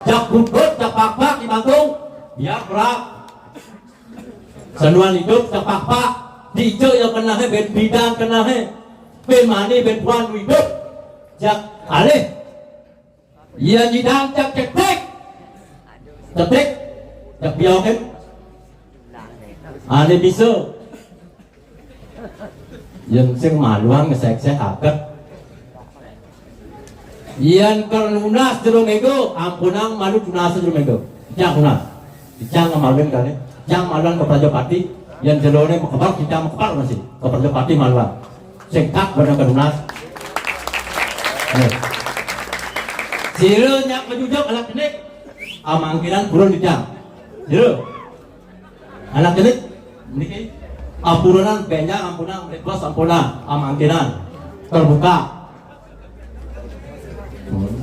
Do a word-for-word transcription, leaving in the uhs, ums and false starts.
Jak gudut, jak pakpak, di Bantung, biar berat. Sanuan idup, jak pakpak. Dija ia kenahe, ben bidan kenahe, ben mani, ben puan idup. Jak alih. Ia nyidang, jak cetek. Cetek. Jak biau kan. Ane bisa. Yen sing maluan ngesek-sek aget. Yen ker nunas jero mega, ampunang malu tunas jero mega. Cang nunas. Cang ngamaluin kali. Cang maluan ke Prajapati. Yen jerone makebal, kita makebal masih. Ke Prajapati maluan. Sing tak bener ke nunas. Eh. Sira nyak pejujug anak cenik. Amangkiran purun dicang. Sira. Anak cenik niki apurunan benjang ampunang, request ampunang, amangkiran terbuka. Hmm.